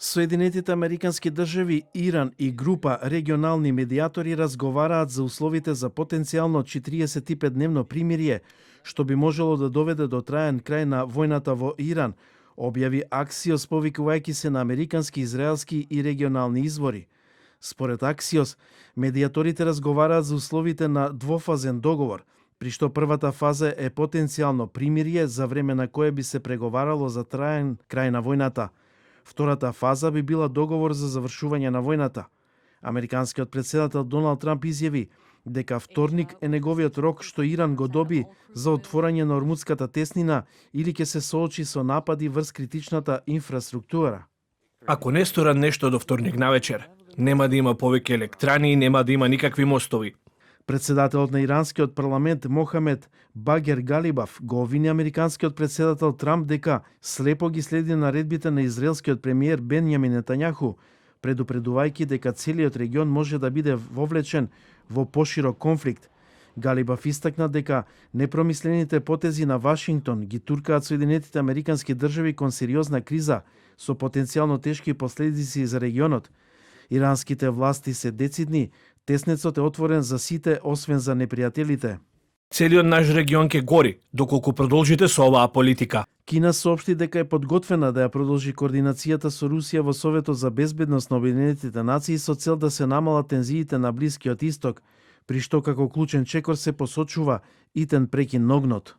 Соединетите Американски држави, Иран и група регионални медиатори разговараат за условите за потенцијално 45-дневно примирие, што би можело да доведе до траен крај на војната во Иран, објави Аксиос повикувајќи се на американски, израелски и регионални извори. Според Аксиос, медиаторите разговараат за условите на двофазен договор, при што првата фаза е потенцијално примирие за време на кое би се преговарало за траен крај на војната. Втората фаза би била договор за завршување на војната. Американскиот председател Доналд Трамп изјави дека вторник е неговиот рок што Иран го доби за отворање на Ормудската теснина или ќе се соочи со напади врз критичната инфраструктура. Ако не сторат нешто до вторник навечер, нема да има повеќе електрани и нема да има никакви мостови. Председателот на иранскиот парламент Мохамед Багер Галибаф го обвини американскиот председател Трамп дека слепо ги следи наредбите на израелскиот премиер Бенјамин Нетањаху, предупредувајќи дека целиот регион може да биде вовлечен во поширок конфликт. Галибаф истакна дека непромислените потези на Вашингтон ги туркаат Соединетите Американски држави кон сериозна криза со потенцијално тешки последици за регионот. Иранските власти се децидни, теснецот е отворен за сите, освен за непријателите. Целиот наш регион ќе гори, доколку продолжите со оваа политика. Кина соопшти дека е подготвена да ја продолжи координацијата со Русија во Советот за безбедност на Обединетите нации со цел да се намалат тензиите на Блискиот исток, при што како клучен чекор се посочува итен прекин на огнот.